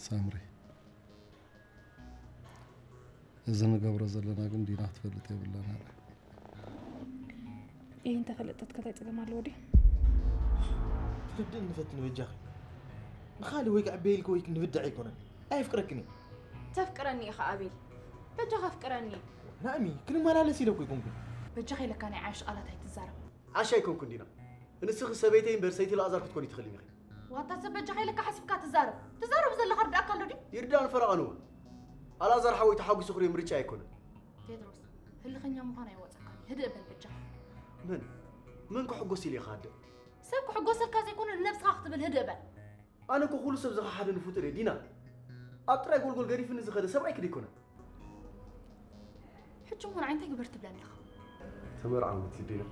ሳምሪ፣ እዚ ንገብሮ ዘለና ግን ዲና ክትፈልጥ የብላን። ይህ እንተፈለጠት ከታይ ጸገም ኣለዎ ድዩ? ትርድእኒ ፈትኒ በጃኺ። ንኻሊ ወይ ክዕበየልኪ ወይ ክንብድዕ ኣይኮነን። ኣየፍቅረክን እየ። ተፍቅረኒ ኢኻ ኣቤል፣ በጃኻ ኣፍቅረኒ። ናእሚ ክንመላለስ ኢለ እኮ ኣይኮንኩን። በጃኻ ኢለካ ናይ ዓያሽ ቃላት ኣይትዛረብ። ዓሽ ኣይኮንኩን ዲና። ንስኺ ሰበይተይ እምበር ሰይቲ ላእዛር ክትኮኒ ትኽእሊ ኢኺ። ዋታ ሰብ በጃኻ ኢለካ ሓሲብካ ትዛረብ። ትዛረብ ዘለኻ ርዳእካ ኣሎ ድዩ? ይርዳእን ፈረቓን እውን። ኣልኣዛር ሓወይ ተሓጒሱ ክሪኦ ምርጫ ኣይኮነን። ቴድሮስ፣ ህልኸኛ ምዃን ኣይወፀካን። ህድእ በል በጃኻ። መን መን ክሕጎስ ኢለ ኢኻ ኣደ? ሰብ ክሕጎሰልካ ዘይኮነ ንነብስኻ ክትብል ህድእ በል። ኣነ እኮ ኩሉ ሰብ ዝኸሓደኒ ፍጡር እየ ዲና። ኣብ ጥራይ ጎልጎል ገዲፍኒ ዝኸደ ሰብኣይኪ ዶ ኣይኮነን? ሕጂ እሞ ንዓይ እንታይ ግበር ትብለኒ ኣለኻ? ተመርዓዊ ዲና።